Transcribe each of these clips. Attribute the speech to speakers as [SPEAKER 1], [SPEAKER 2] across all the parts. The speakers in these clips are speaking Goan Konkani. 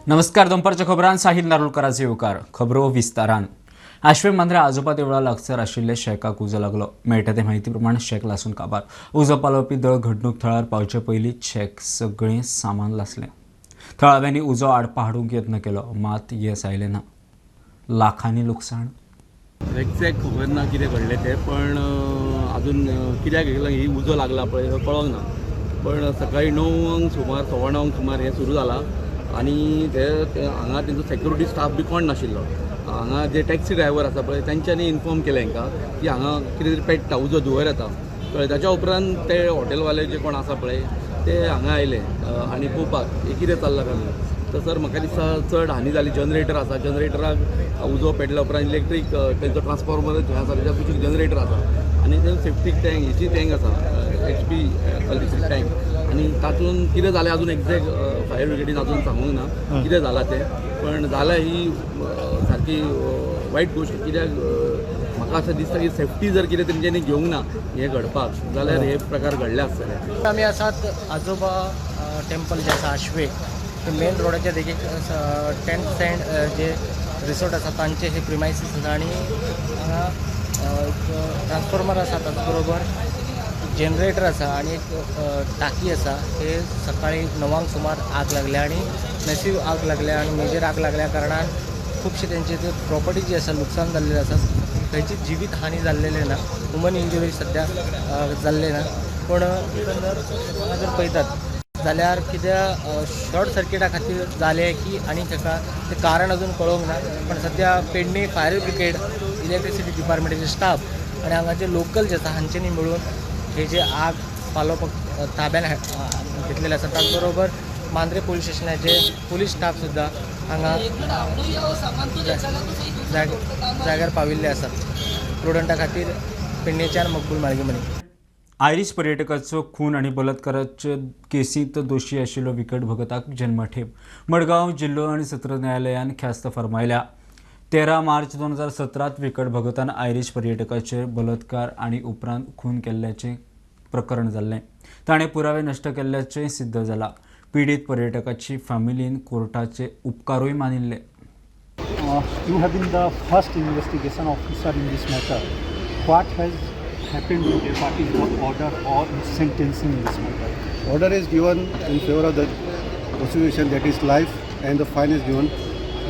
[SPEAKER 1] नमस्कार, दनपारच्या खबरान साहिल नारुलकराचे येवकार. खबरो विस्तारान. आश्वें मांद्रे आजोबा देवळा लागसर आशिल्ले शेकाक उजो लागलो. मेळटा ते म्हायती प्रमाण शेक लासून काबार. उजो पालोवपी दळ घडणूक थळार पावचे पयलींच शेक सगळें सामान लासलें. थळाव्यांनी उजो आडपा हाडूंक यत्न केलो, मात येस आयलें ना. लाखांनी लुकसाण.
[SPEAKER 2] एक्झॅक्ट खबर ना कितें घडलें तें, पण अजून कित्याक ही उजो लागला पळय तो कळोंक ना. पण सकाळी 9 सुमार 9:15 सुमार हें सुरू जालां आनी ते हांगा तेंचो सेक्युरिटी स्टाफ बी कोण नाशिल्लो. हांगा जे टॅक्सी ड्रायव्हर आसा पळय तेंच्यांनी इन्फॉर्म केलें हांकां की हांगा कितें तरी पेट्टा, उजो धुंवर येता. कळ्ळें? ताच्या उपरांत ते हॉटेलवाले जे कोण आसा पळय ते हांगा आयले आनी पळोवपाक हें कितें चल्लां काय म्हणून. तर सर म्हाका दिसता चड हानी जाली. जनरेटर आसा, जनरेटराक उजो पेटल्या उपरांत इलेक्ट्रीक तेंचो ट्रान्सफॉर्मर थंय आसा, तेच्या कुशीक जनरेटर आसा आनी ते सेफ्टी टँक हेची टँक आसा, HP electric tank. आनी तातूंत कितें जालें अजून एक्झॅक्ट फायर ब्रिगेडीन अजून सांगूंक ना कितें जालां तें, पण जालां ही सारकी वायट गोश्ट. कित्याक म्हाका अशें दिसता की सेफ्टी जर कितें तेंच्यांनी घेवंक ना हें घडपाक जाल्यार हे प्रकार घडले आसतले.
[SPEAKER 3] आमी आसात आजोबा टेम्पल जे आसा आश्वे मेन रोडाच्या देखीक टेंट सँड जे रिसॉर्ट आसा तांचे हे प्रिमायसीस आसा आनी हांगा एक ट्रान्सफॉर्मर आसा, ताच बरोबर जनरेटर आसा आनी एक टाकी आसा. हे सकाळी 9 सुमार आग लागल्या आनी मॅसीव आग लागल्या आनी मेजर आग लागल्या कारणान खुबशे तेंचे ते प्रॉपर्टी जी आसा लुकसाण जाल्लें आसा. खंयची जिवीत हानी जाल्लेली ना, ह्युमन इंजुरी सद्या जाल्ले ना, पूण एकंदर हांगा जर पळयतात जाल्यार कित्याक शॉर्ट सर्किटा खातीर जालें की आनी ताका तें कारण अजून कळोंक ना. पण सद्या पेडणे फायर ब्रिगेड, इलेक्ट्रिसिटी डिपार्टमेंटाचे स्टाफ आनी हांगाचे लोकल जे आसा हांच्यांनी मेळून हे जे आग पालोवपाक ताब्यान घेतलेले आसा. त्याच बरोबर मांद्रे पोलीस स्टेशनाचे पोलीस स्टाफ सुद्दां हांगा जाग्यार पाविल्ले आसात. प्रुडंटा खातीर पेडणेच्यान मकबूल माळगेमणी.
[SPEAKER 1] आयरीश पर्यटकाचो खून आनी बलात्काराचे केसींत दोशी आशिल्लो विकट भगताक जन्मठेप मडगांव जिल्लो आनी सत्र न्यायालयान ख्यास्त फर्मायल्या. 13 मार्च 2017 विकट भगतान आयरीश पर्यटकाचेर बलात्कार आनी उपरांत खून केल्ल्याचें प्रकरण जाल्लें. ताणें पुरावे नश्ट केल्ल्याचें सिद्ध जालां. पिडीत पर्यटकाची फॅमिलीन कोर्टाचे उपकारूय मानिल्ले.
[SPEAKER 4] You have been the first investigation officer in this matter. What has happened today? What is the order or sentencing in this matter?
[SPEAKER 5] Order is given in favor of the prosecution, that is life, and the fine is given.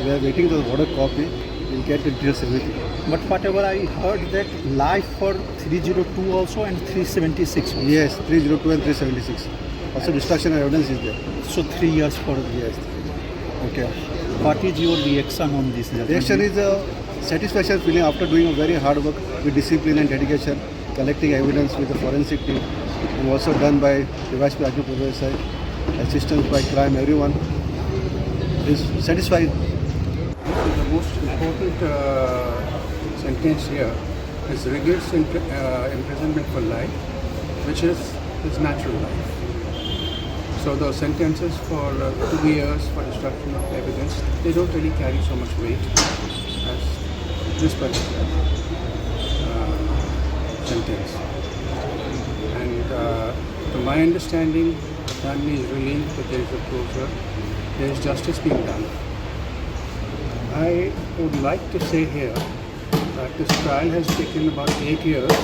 [SPEAKER 5] We are waiting for the order copy. We'll get the details, everything.
[SPEAKER 4] But whatever I heard, that life for 302 also and 376 also.
[SPEAKER 5] Yes, 302 and 376. Also destruction of evidence is there.
[SPEAKER 4] So 3 years for...
[SPEAKER 5] Yes.
[SPEAKER 4] Okay. What is your reaction on this judgment?
[SPEAKER 5] Reaction is a satisfaction feeling after doing a very hard work with discipline and dedication, collecting evidence with the forensic team, and also done by the Vice President Professor, assistance by crime, everyone is satisfied.
[SPEAKER 6] The most important sentence here is rigorous imprisonment for life, which is his natural life. So the sentences for 2 years for destruction of evidence, they don't really carry so much weight as this particular sentence. And to my understanding, the family is relieved that there is a closure, there is justice being done. I would like to say here that this trial has taken about 8 years,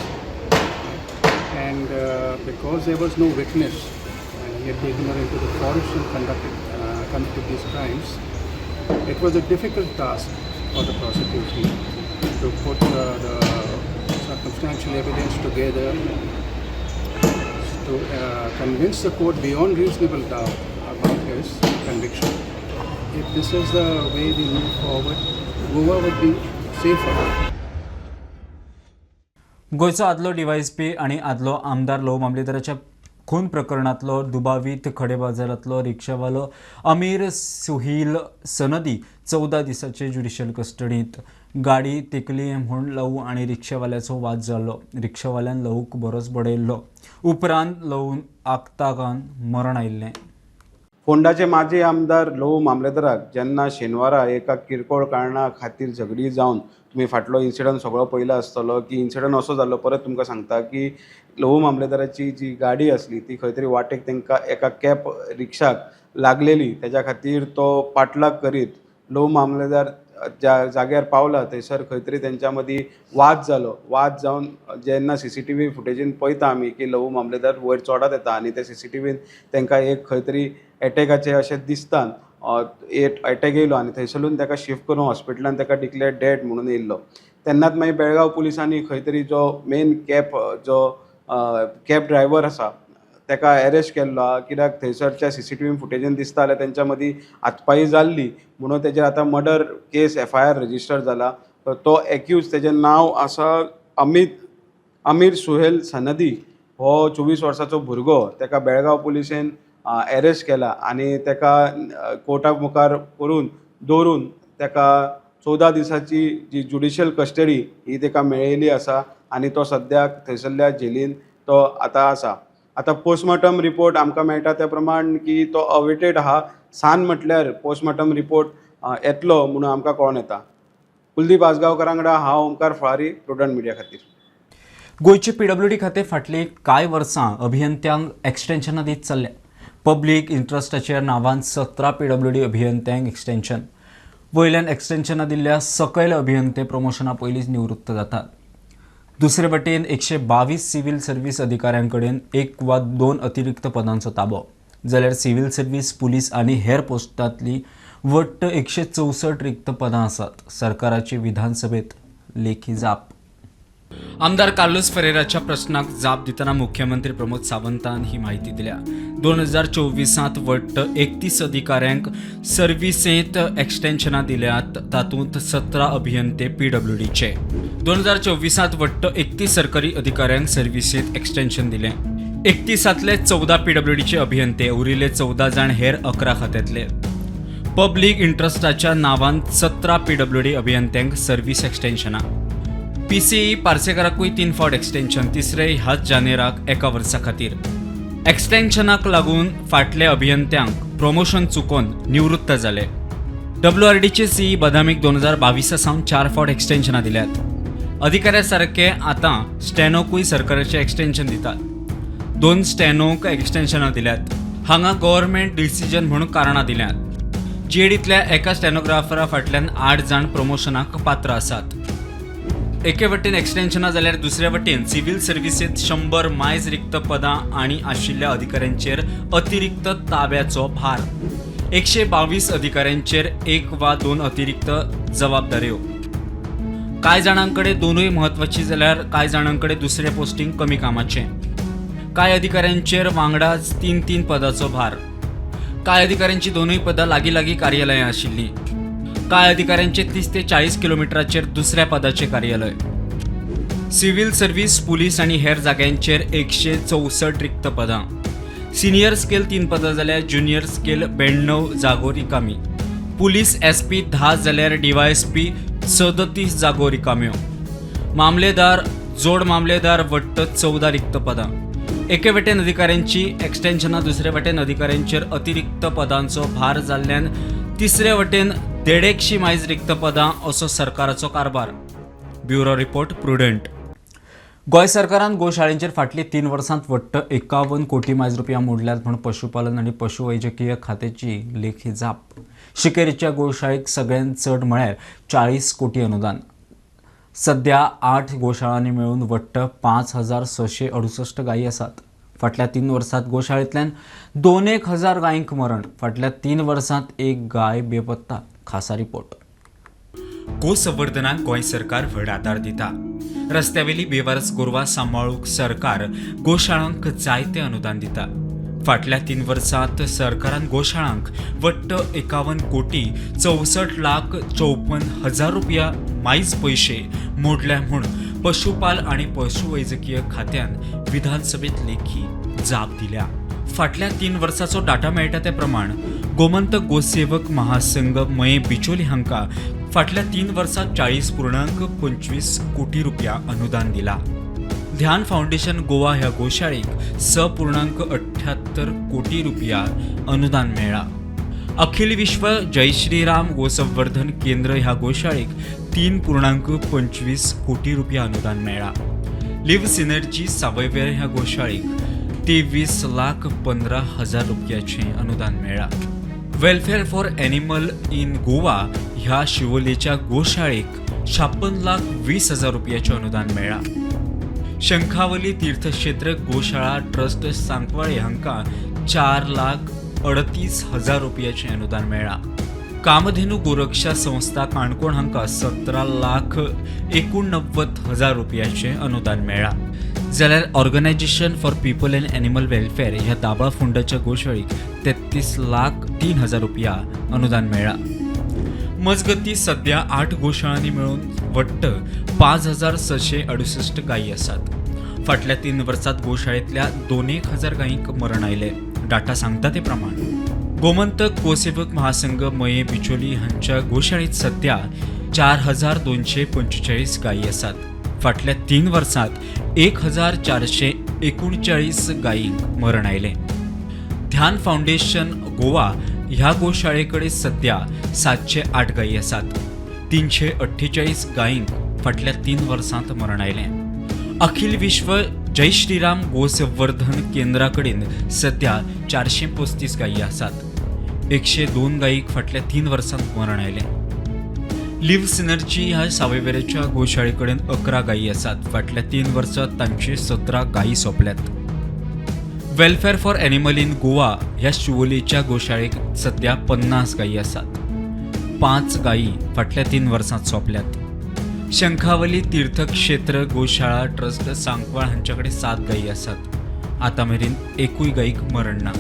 [SPEAKER 6] and because there was no witness and he had taken her into the forest and committed these crimes, it was a difficult task for the prosecution to put the circumstantial evidence together to convince the court beyond reasonable doubt about his conviction. If this is the way we move forward, Goa would be safer.
[SPEAKER 1] गोंयचो आदलो डीवायएसपी आनी आदलो आमदार ल्हव मामलेदाराच्या खून प्रकरणांतलो दुबावीत खडे बाजारांतलो रिक्षावालो अमीर सुहील सनदी 14 दिसाचे ज्युडिशियल कस्टडींत. गाडी तेकली म्हूण लहू आनी रिक्षावाल्याचो वाद जाल्लो. रिक्षावाल्यान लहूक बरोच बडयल्लो. उपरांत लहून आक्ताकान मरण आयिल्लें.
[SPEAKER 7] फोंडाचे माजी आमदार ल्हवू मामलेदाराक जेन्ना शेनवारा एका किरकोळ कारणा खातीर झगडी जावन, तुमी फाटलो इन्सिडंट सगळो पळयला आसतलो की इन्सिडंट असो जाल्लो, परत तुमकां सांगता की ल्हवू मामलेदाराची जी गाडी आसली ती खंय तरी वाटेक तांकां एका कॅब रिक्षाक लागलेली. तेज्या खातीर तो पाठलाग करीत ल्हवू मामलेदार ज्या जाग्यार पावला थंयसर खंय तरी तेंच्या मदीं वाद जालो. वाद जावन जेन्ना सीसीटीव्ही फुटेजीन पळयता आमी की लहू मामलेदार वयर चडत येता आनी ते सीसीटीव्हीन तांकां एक खंय तरी एटॅकाचें अशें दिसता, एटॅक येयलो आनी थंयसरून ताका शिफ्ट करून हॉस्पिटलान ताका डिक्लेअर डेड म्हणून येयल्लो. तेन्नाच मागीर बेळगांव पुलिसांनी खंय तरी जो मेन कॅब जो कॅब ड्रायव्हर आसा ताका एरेस्ट केल्लो आहा, कित्याक थंयसरच्या सीसीटीव्ही फुटेजीन दिसता जाल्यार तेंच्या मदीं हातपाई जाल्ली म्हणून तेजेर आतां murder case FIR register जाला. तो एक्यूज तेजें नांव आसा अमीर सुहेल सनदी, हो 24 वर्साचो भुरगो. ताका बेळगांव पुलिसेन एरेस्ट केला आनी ताका कोर्टा मुखार करून दवरून ताका 14 दिसांची जी ज्युडिशियल कस्टडी ही ताका मेळयली आसा आनी तो सद्याक थंयसरल्या जेलीन तो आतां आसा. आतां पोस्टमॉर्टम रिपोर्ट आमकां मेळटा त्या प्रमाण की तो अवेटेड आहा. सान म्हटल्यार पोस्टमॉर्टम रिपोर्ट येतलो म्हणून आमकां कळोन येता. कुलदीप आजगांवकारा वांगडा हांव ओमकार फळारी, प्रुडंट मिडिया खातीर.
[SPEAKER 1] गोंयचे पीडब्ल्यूडी खातें फाटलीं कांय वर्सां अभियंत्यांक एक्सटेन्शनां दीत चल्ल्या. पब्लीक इंट्रस्टाच्या नांवान 17 पीडब्ल्यूडी अभियंत्यांक एक्सटेन्शन, वयल्यान एक्सटेन्शनां दिल्ल्या सकयल अभियंते प्रमोशना पयलींच निवृत्त जातात. दुसरे वटेन 122 सिव्हील सर्व्हीस अधिकाऱ्यां कडेन 1 वा 2 अतिरिक्त पदांचो ताबो, जाल्यार सिव्हील सर्व्हीस, पुलीस आनी हेर पोस्टांतली वट्ट 164 रिक्त पदां आसात. सरकाराची विधानसभेत लेखी जाप. आमदार कार्लोस फरेराच्या प्रश्नाक जाप दितना मुख्यमंत्री प्रमोद सावंतान ही माहिती दिल्या. 2024 वट्ट 31 अधिकाऱ्यांक सर्व्हिसेंत एक्सटेन्शनां दिल्यात, तातूंत 17 अभियंते पीडब्ल्यूडीचे. 2024 वट्ट 31 सरकारी अधिकाऱ्यांक सर्व्हिसेंत एक्सटेन्शन दिलें. 31 14 पीडब्ल्यूडीचे अभियंते, उरिल्ले 14 जाण हेर 11 खात्यांतले. पब्लीक इंट्रस्टाच्या नांवान 17 पीडब्ल्यूडी अभियंत्यांक सर्व्हिस एक्सटेन्शनां. पीसीई पार्सेकाराकूय 3 फावट एक्सटेन्शन, तिसरे ह्याच जानेराक 1 वर्सा खातीर. एक्सटेन्शनाक लागून फाटले अभियंत्यांक प्रमोशन चुकोवन निवृत्त जाले. डब्ल्यूआरडीचे सीई बदामीक 2022 सावन 4 फावट एक्सटेन्शनां दिल्यात. अधिकाऱ्या सारके आतां स्टॅनोकूय सरकाराचें एक्सटेन्शन दितात. 2 स्टॅनोक एक्सटेन्शनां दिल्यात. हांगा गव्हर्मेंट डिसिजन म्हणून कारणां दिल्यात. जीएडींतल्या एका स्टॅनोग्राफरा फाटल्यान 8 जाण प्रमोशनाक पात्र आसात. एके वटेन एक्सटेन्शनां जाल्यार दुसरे वटेन सिव्हील सर्व्हिसेंत 100 मायज रिक्त पदां आनी आशिल्ल्या अधिकाऱ्यांचेर अतिरिक्त ताब्याचो भार. 122 अधिकाऱ्यांचेर 1 वा 2 अतिरिक्त जबाबदाऱ्यो. कांय जाणांकडे 2 म्हत्वाची जाल्यार कांय जाणांकडे दुसरें पोस्टिंग कमी कामाचें. कांय अधिकाऱ्यांचेर वांगडाच 3-3 पदाचो भार. कांय अधिकाऱ्यांची 2 पदां लागीं लागीं कार्यालयां आशिल्लीं. कांय अधिकाऱ्यांचे 30 ते 40 किलोमिटराचेर दुसऱ्या पदाचे कार्यालय. सिव्हील सर्व्हिस, पुलीस आनी हेर जाग्यांचेर 164 रिक्त पदां. सिनियर स्केल 3 पदां जाल्यार ज्युनियर स्केल 92 जागो रिकामी. पुलीस एसपी 10 जाल्यार डीवायएसपी 37 जागो रिकाम्यो. मामलेदार, जोड मामलेदार वट्ट 14 रिक्त पदां. एके वटेन अधिकाऱ्यांची एक्सटेन्शनां, दुसरे वटेन अधिकाऱ्यांचेर अतिरिक्त पदांचो भार जाल्ल्यान तिसरे वटेन 150 मायज रिक्त पदां असो सरकाराचो कारभार. Bureau report, Prudent. Goa सरकारान गोशाळेंचेर फाटलीं 3 वर्सांत वट्ट 51 कोटी मायज रुपया मोडल्यात म्हूण पशुपालन आनी पशुवैजकीय खात्याची लेखी जाप. शिकेरीच्या गोशाळेक सगळ्यांत चड म्हळ्यार 40 कोटी अनुदान. सध्या 8 गोशाळांनी मेळून वट्ट 5668 गायी आसात. फाटल्या 3 वर्सांत गोशाळेंतल्यान 2,000 गायींक मरण. फाटल्या 3 वर्सांत 1 गाय बेपत्ता. खासा रिपोर्ट. गोसंवर्धनाक गोंय सरकार व्हड आदार दिता. रस्त्यावेली बेवारस गोरवां सांबाळूंक सरकार गोशाळांक जायते अनुदान दिता. फाटल्या 3 वर्सांत सरकारान गोशाळांक वट्ट 51 कोटी 64 लाख 54 हजार रुपया मायज पयशे मोडल्या म्हूण पशुपाल आनी पशुवैजकीय खात्यान विधानसभेत लेखी जाप दिल्या. फाटल्या 3 वर्साचो डाटा मेळटा ते प्रमाण गोमंत गोसेवक महासंघ मये बिचोली हांकां फाटल्या 3 वर्सांत 40.25 कोटी रुपया अनुदान दिला. ध्यान फाउंडेशन गोवा ह्या गोशाळेक 6.78 कोटी रुपया अनुदान मेळ्ळा. अखिल विश्व जय श्रीराम गोसंवर्धन केंद्र ह्या गोशाळेक 3.25 कोटी रुपया अनुदान मेळ्ळा. लिव्ह सिनर्जी सावयवेर ह्या गोशाळेक 23,15,000 रुपयाचें अनुदान मेळ्ळां. Welfare for animal in Goa ह्या शिवोलेच्या गोशाळेक 56,20,000 रुपयाचें अनुदान मेळ्ळां. शंखावली तीर्थक्षेत्र गोशाळा ट्रस्ट सांकवाळे हांकां 4,38,000 रुपयाचें अनुदान मेळ्ळां. कामधेनू गोरक्षा संस्था काणकोण हांकां 17,89,000 रुपयाचें अनुदान मेळ्ळां. जाल्यार organisation for people and animal welfare ह्या दाबाळ फोंडाच्या गोशाळेक 33,03,000 रुपया अनुदान मेळ्ळां. मजगती सध्या 8 गोशाळांनी मेळून वट्ट 5668 गायी आसात. फाटल्या 3 वर्सात गोशाळेंतल्या 2,000 गायींक मरण आयलें, डाटा सांगता ते प्रमाण. गोमंतक गोसेवक महासंघ मये बिचोली हांच्या गोशाळेंत सध्या 4245 गायी आसात. फाटल्या 3 वर्सात 1439 गायींक मरण आयलें. ध्यान फावंडेशन गोवा ह्या गोशाळे कडेन सध्या 708 गायी आसात. 348 गायींक फाटल्या 3 वर्सांत मरण आयलें. अखिल विश्व जय श्रीराम गोसंवर्धन केंद्रा कडेन सध्या 435 गायी आसात. 102 गायीक फाटल्या 3 वर्सांत मरण आयलें. लिव्ह सिनर्जी ह्या सावयवेरेच्या गोशाळे कडेन 11 गायी आसात. फाटल्या 3 वर्सांत तांची 17 गायी सोंपल्यात. Welfare for animal in Goa ह्या शिवोलेच्या गोशाळेक सध्या 50 गायी आसात. 5 गायी फाटल्या 3 वर्सांत सोंपल्यात. शंखावली तीर्थक्षेत्र गोशाळा ट्रस्ट सांकवाळ हांचे कडेन 7 गायी आसात. आतां मेरेन एकूय गायीक मरण ना.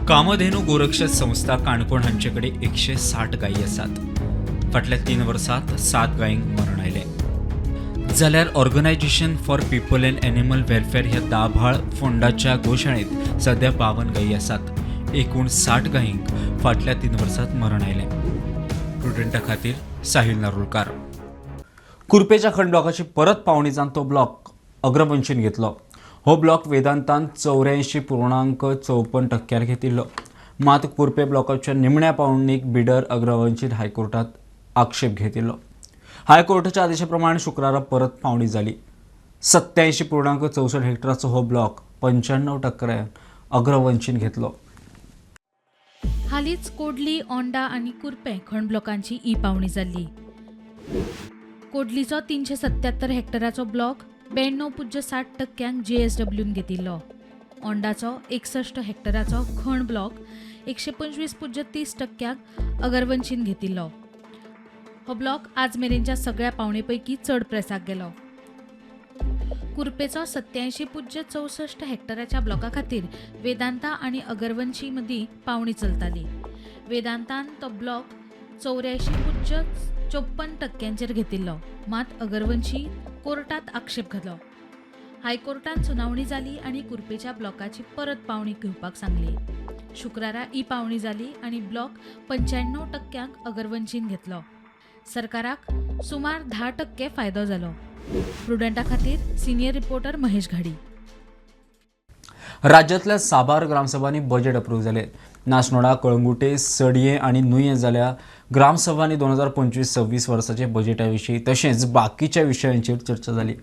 [SPEAKER 1] कामधेनू गोरक्ष संस्था काणकोण हांचे कडेन 160 गायी आसात. फाटल्या 3 वर्सांत 7 गायींक मरण आयलें. जाल्यार organisation for people and animal welfare ह्या दाभाळ फोंडाच्या गोशाळेंत सध्या 52 गायी आसात. एकूण 60 गायींक फाटल्या 3 वर्सांत मरण आयलें. प्रुडंटा खातीर साहिल नारुलकार. कुर्पेच्या खण ब्लॉकाची परत पावणी जावन तो ब्लॉक अग्रवंशीन घेतलो. हो ब्लॉक वेदांतान 84.54% घेतिल्लो. मात कुर्पे ब्लॉकाच्या निमण्या पावणीक बिडर अग्रवंशीन हायकोर्टात आक्षेप घेतिल्लो. हायकोर्टाच्या आदेशा प्रमाण शुक्रारा परत पावणी जाली. 87.64 हेक्टराचो हो ब्लॉक 95% अग्रवंशीन घेतलो.
[SPEAKER 8] हालींच कोडली, ओंडा आनी कुर्पें खण ब्लॉकांची ई पावणी जाल्ली. कोडलीचो 377 हेक्टराचो ब्लॉक 92.60% जेएसडब्ल्यून घेतिल्लो. ओंडाचो 61 हेक्टराचो खण ब्लॉक 125.30% अगरवंशीन घेतिल्लो. हो ब्लॉक आज मेरेनच्या सगळ्या पावणे पैकी चड प्रेसाक गेलो. कुर्पेचो 87.64 हेक्टराच्या ब्लॉका खातीर वेदांता आनी अगरवंशी मदीं पावणी चलताली. वेदांतान तो ब्लॉक 84.54% घेतिल्लो. मात अगरवंशी कोर्टात आक्षेप घालो. हायकोर्टान सुनावणी जाली आनी कुर्पेच्या ब्लॉकाची परत पावणी घेवपाक सांगली. शुक्रारा ई पावणी जाली आनी ब्लॉक 95% अगरवंशीन घेतलो. सरकाराक सुमार 10% फायदो जालो. प्रुडंटा खातीर सिनियर रिपोर्टर महेश घाडी.
[SPEAKER 1] राज्यांतल्या साबार ग्रामसभांनी बजेट अप्रूव्ह जाले. नासनोडा, कळंगुटे, सडये आनी नुये जाल्या ग्रामसभांनी 2025-26 वर्साचे बजेटा विशीं तशेंच बाकीच्या विशयांचेर चर्चा जाली.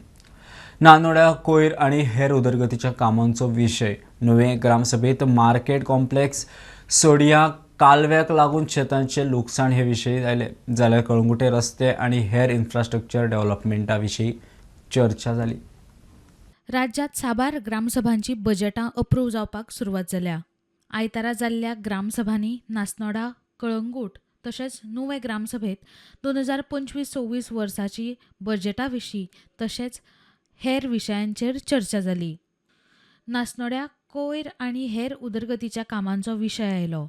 [SPEAKER 1] नानोड्या कोयर आनी हेर उदरगतीच्या कामांचो विशय, नुवें ग्रामसभेत मार्केट कॉम्प्लेक्स, सडयां कालव्याक लागून शेतांचें लुकसाण हे विशय आयले. जाल्यार कळंगुटे रस्ते आनी हेर इन्फ्रास्ट्रक्चर डेव्हलपमेंटा विशीं चर्चा जाली.
[SPEAKER 8] राज्यांत साबार ग्रामसभांची बजेटां अप्रूव जावपाक सुरवात जाल्या. आयतारा जाल्ल्या ग्रामसभांनी नासनोडा, कळंगूट तशेंच नुवें ग्रामसभेत 2025-26 वर्साची बजेटा विशीं तशेंच हेर विशयांचेर चर्चा जाली. नासनोड्या कोयर आनी हेर उदरगतीच्या कामांचो विशय आयलो.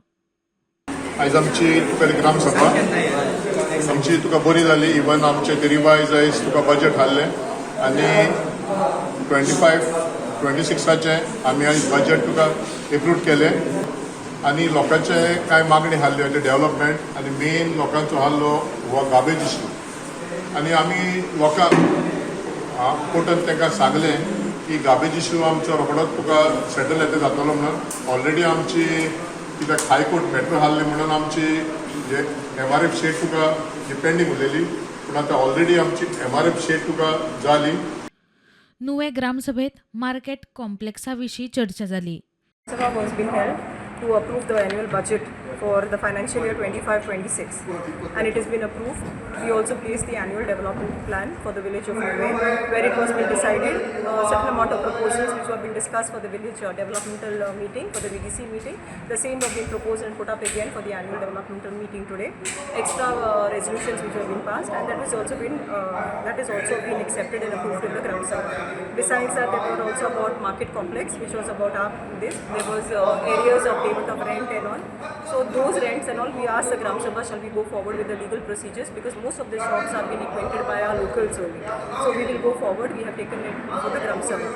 [SPEAKER 9] आयज आमची तुका ग्रामसभा आमची तुका बरी जाली. इवन आमचे ते रिवायज आयज तुका बजेट हाडलें आनी 25-26आचें आमी आयज बजेट तुका एप्रूव केलें आनी लोकांचे कांय मागणी आहल्यो डेव्हलपमेंट आनी मेन लोकांचो आहलो हो गार्बेज इश्यू. आनी आमी लोकांक कोर्टान तांकां सांगलें की गार्बेज इश्यू आमचो रोखडोच तुका सेटल येता जातलो म्हणून. ऑलरेडी आमची कित्याक हायकोर्ट मॅटर आहली म्हणून आमची जे एमआरएफ शेड तुका जी पेंडींग उरलेली, पूण आतां ऑलरेडी आमची एमआरएफ शेड तुका जाली.
[SPEAKER 8] नुवें ग्रामसभेत मार्केट कॉम्प्लेक्सा विशीं चर्चा जाली.
[SPEAKER 10] Sabha was been held to approve the annual budget for the financial year 25-26, and it has been approved. We also placed the annual development plan for the village of Nuvem, where it was been decided certain amount of proposals which were been discussed for the village developmental meeting, for the VDC meeting. The same have been proposed and put up again for the annual developmental meeting today. Extra resolutions which have been passed, and that has also been accepted and approved in the Gram Sabha. Besides that, there were also about market complex, which was about our this. There was areas of payment of rent and all. So those rents and all, we asked the Gram Sabha, shall we go forward with the legal procedures, because most of the shops are being acquainted by our locals only. So we will go forward. We have taken it for the Gram Sabha.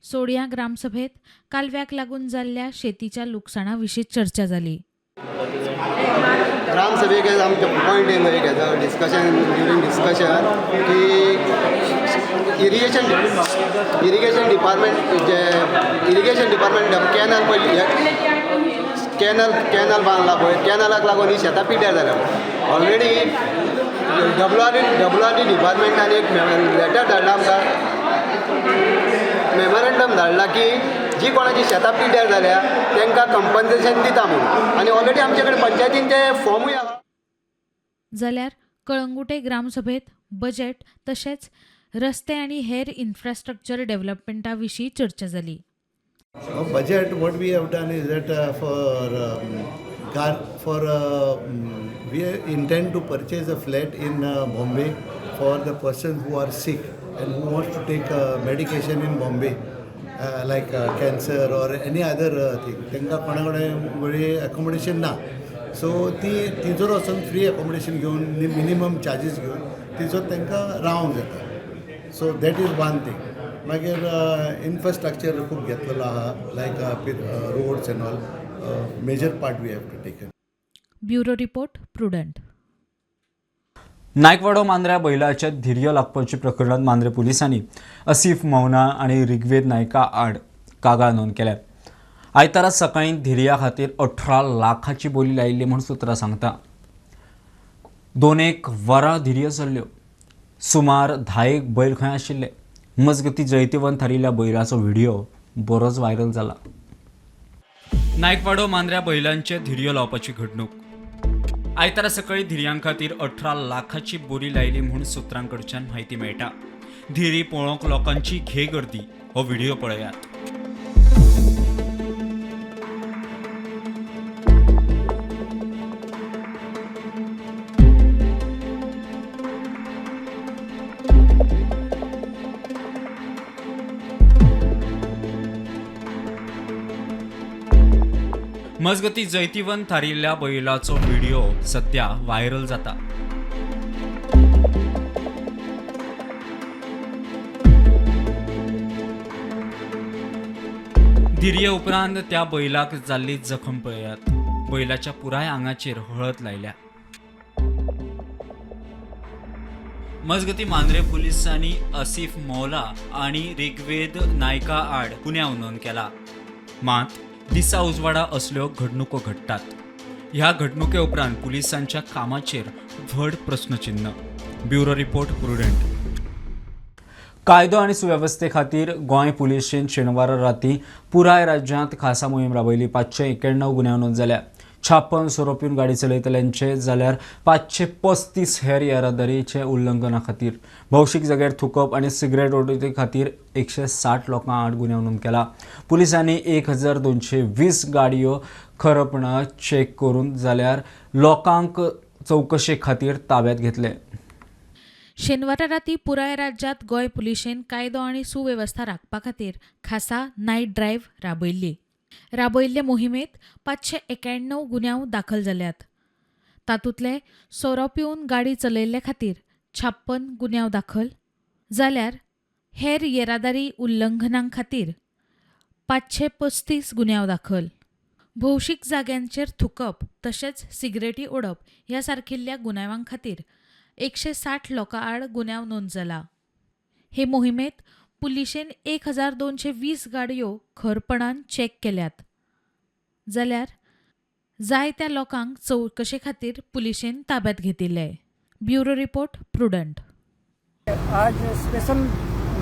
[SPEAKER 8] सोडिया ग्रामसभेत कालव्याक लागून जाल्ल्या शेतीच्या लुकसाणा विशीं चर्चा जाली.
[SPEAKER 5] ग्रामसभेक आमचे पॉयंट येयलो एक हेजो डिस्कशन, ड्युरींग डिस्कशन की इरिगेशन डिपार्टमेंट जे इरिगेशन डिपार्टमेंट कॅनल पयली कॅनल बांदला पळय, कॅनलाक लागून ही शेतां पिड्ड्यार जाल्या. ऑलरेडी डब्ल्यू आर डी डिपार्टमेंटान एक लेटर धाडला आमकां, मेमोरेंडम धाडला की जी कोणाची शेतां पिड्ड्यार जाल्या तांकां कंपन्सेशन दिता म्हणून, आनी ऑलरेडी आमचे कडेन पंचायतीन ते फॉर्मूय आहा.
[SPEAKER 8] जाल्यार कळंगुटे ग्रामसभेत बजेट तशेंच रस्ते आनी हेर इन्फ्रास्ट्रक्चर डेव्हलपमेंटा विशीं चर्चा जाली.
[SPEAKER 11] Budget, what we have done is that for we intend to purchase a flat in Bombay for the persons who are sick and who wants to take medication in Bombay, like cancer or any other thing. तांकां कोणा कडेन बरी accommodation ना, सो ती थंयसर वचून फ्री accommodation घेवन, मिनिमम चार्जीस घेवन थंयसर तांकां रावंक जाता. So that is one thing. मागीर इन्फ्रास्ट्रक्चर खूब घेतलेलो आहा, like roads and all, major part we have to taken.
[SPEAKER 8] Bureau report, Prudent.
[SPEAKER 1] Naikwado मांद्र्या बैलाच्या धिरयो लागपाच्या प्रकरणात मांद्रे पोलिसांनी असीफ मौना आनी ऋग्वेद नायका आड कागाळ नोंद केल्या. आयतारा सकाळी धिरया खातीर 18 लाखाची बोली लायिल्ली म्हूण सुत्रां सांगता. 2-1 वरां धिरयो चल्ल्यो. सुमार 10 बैल खंय आशिल्ले. मजगती जैतिवंत थारिल्ल्या बैलाचो व्हिडिओ बरोच व्हायरल जाला. नायकवाडो मांद्र्या बैलांचे धिरयो लावपाची घडणूक. आयतारा सकाळी धिरयां खातीर 18 लाखाची बोली लायली म्हूण सुत्रां कडच्यान म्हायती मेळटा. धिरी पळोवंक लोकांची घे गर्दी. हो व्हिडिओ पळयात. मजगती जैतिवंत थारिल्ल्या बैलाचो व्हिडिओ सध्या व्हायरल जाता. धिरये उपरांत त्या बैलाक जाल्ली जखम पळयात. बैलाच्या पुराय आंगाचेर हळद लायल्या. मजगती मांद्रे पोलिसांनी असीफ मौला आनी ऋग्वेद नायका आड गुन्यांव नोंद केला. मात दिसा उजवाडा असल्यो घडणुको घडटात. ह्या घडणुके उपरांत पुलिसांच्या कामाचेर व्हड प्रस्नचिन्ह. Bureau report, Prudent. कायदो आनी सुवेवस्थे खातीर गोंय पुलिशेन शेनवारा राती पुराय राज्यांत खासा मोहीम राबयली. 591 गुन्यांव नोंद जाल्या. 56 सोरो पिवन गाडी चलयतल्यांचे जाल्यार 535 हेर येरादारीचे उल्लंघना खातीर, भौशीक जाग्यार थुकप आनी सिगरेट ओडटी खातीर 160 लोकां आड गुन्यांव नोंद केला. पुलिसांनी 1220 गाडयो खरपणां चॅक करून जाल्यार लोकांक चवकशे खातीर ताब्यात घेतले.
[SPEAKER 8] शेनवारा राती पुराय राज्यांत गोंय पुलिशेन कायदो आनी सुवेवस्था राखपा खातीर खासा नायट ड्रायव्ह राबयल्ली. राबयल्ले मोहिमेत 591 गुन्यांव दाखल जाल्यात. तातूंतले सोरो पिवन गाडी चलयल्ले खातीर 56 गुन्यांव दाखल जाल्यार हेर येरादारी उल्लंघनां खातीर 535 गुन्यांव दाखल. भौशीक जाग्यांचेर थुकप तशेंच सिगरेटी ओडप ह्या सारकिल्ल्या गुन्यांवां खातीर 160 लोकां आड गुन्यांव नोंद जाला. हे मोहिमेत पुलिशेन 1220 गाडयो खरपणान चॅक केल्यात जाल्यार जायत्या लोकांक चवकशे खातीर पुलिशेन ताब्यात घेतिल्ले. Bureau report, Prudent.
[SPEAKER 12] आज स्पेशल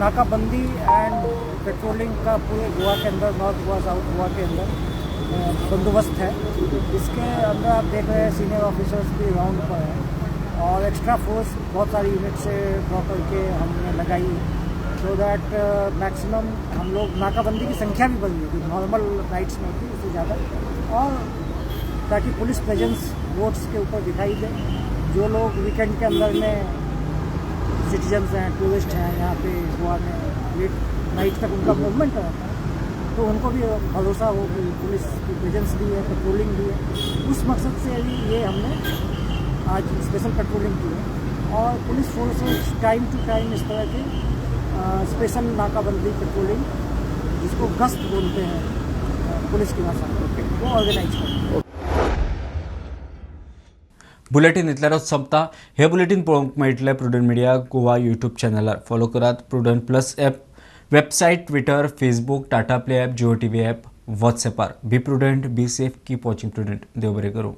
[SPEAKER 12] नाकाबंदी एंड पेट्रोलिंग का पूरे गोवा के अंदर, north Goa, south Goa K अंदर बंदोबस्त है। इसके अंदर आप देख रहे हैं, सीनियर ऑफिसर्स भी राउंड पर हैं और एक्स्ट्रा फोर्स बहुत सारी यूनिट से ड्रॉ करके हमने लगाई, सो that maximum हम लोग नाकाबंदी की संख्या भी बढ़ गई थी, नॉर्मल नाइट्स में होती उससे ज़्यादा, और ताकि पुलिस प्रेजेंस रोड्स के ऊपर दिखाई दे। जो लोग वीकेंड के अंदर में सिटीजन्स हैं, टूरिस्ट हैं, यहाँ पे गोवा में लेट नाइट तक उनका मूवमेंट रहता है, तो उनको भी भरोसा हो कि पुलिस की प्रेजेंस भी है, पेट्रोलिंग भी है। उस मकसद से भी ये हमने आज स्पेशल पेट्रोलिंग की है और police forces time to time इस तरह के स्पेशल नाकाबंदी पेट्रोलिंग, जिसको गश्त बोलते हैं पुलिस की भाषा में, वो ऑर्गेनाइज करते हैं।
[SPEAKER 1] बुलेटीन इतल्यारच सोंपता। हे बुलेटीन पळोवंक मेळटलें प्रुडंट मिडिया गोवा यूट्यूब चॅनलार। फॉलो करात Prudent Plus app, website, Twitter, Facebook, Tata Play app, Jio TV app, व्हॉट्सॅपार। Be prudent, be safe, keep watching Prudent. देव बरें करूं।